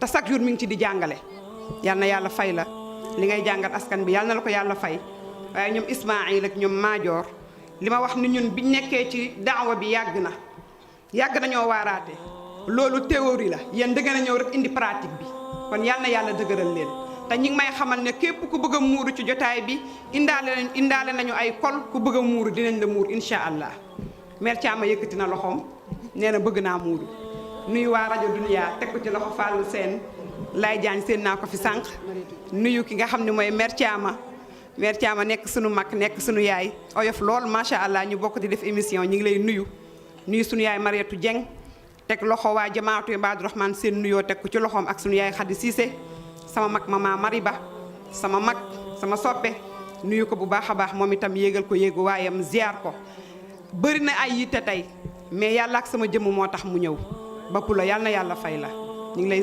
te chaque jour mi ngi ci di jàngale yal na yàlla fay la li ngay jàngal askan bi yal na la ko yàlla fay waaye ñoom Ismaïl ak ñoom Maajoor li ma wax ni ñun biñ nekkee ci daawa bi yàgg nañoo waaraate loolu théorie la yéen da ngeen a ñëw rek indi pratique bi kon yal na yàlla dëgëral leen te ñi ngi may xamal ne képp ku bëgg a muuru ci jotaay bi indaale nañu ay kol ku bëgg a muuru dinañ la muur incha allah mère Thiama yëkkati na loxoom nee na bëgg naa muuru nuyu waa rajo Dunia teg ko ci loxo Fallou Sène lay jaañ seen naa ko fi sànq nuyu ki nga xam ne mooy mère Thiama nekk sunu mag nekk sunu yaay oyof lool macha allah ñu bokk di def émission ñu ngi lay nuyu sunu yaay Mariétou Dieng teg loxo waa jamaatu Ibadu Rahman seen nuyoo teg ko ci loxoom ak sunu yaay Khady Cissé sama mag mama Mariba sama mag sama soppe nuyu ko bu baax a baax moom itam yéegal ko yéegu waayam ziar ko bëri na ay yitte tey mais yàlla ak sama jëmm moo tax mu ñëw ba Pulo yàlla na yàlla fay la ñu ngi lay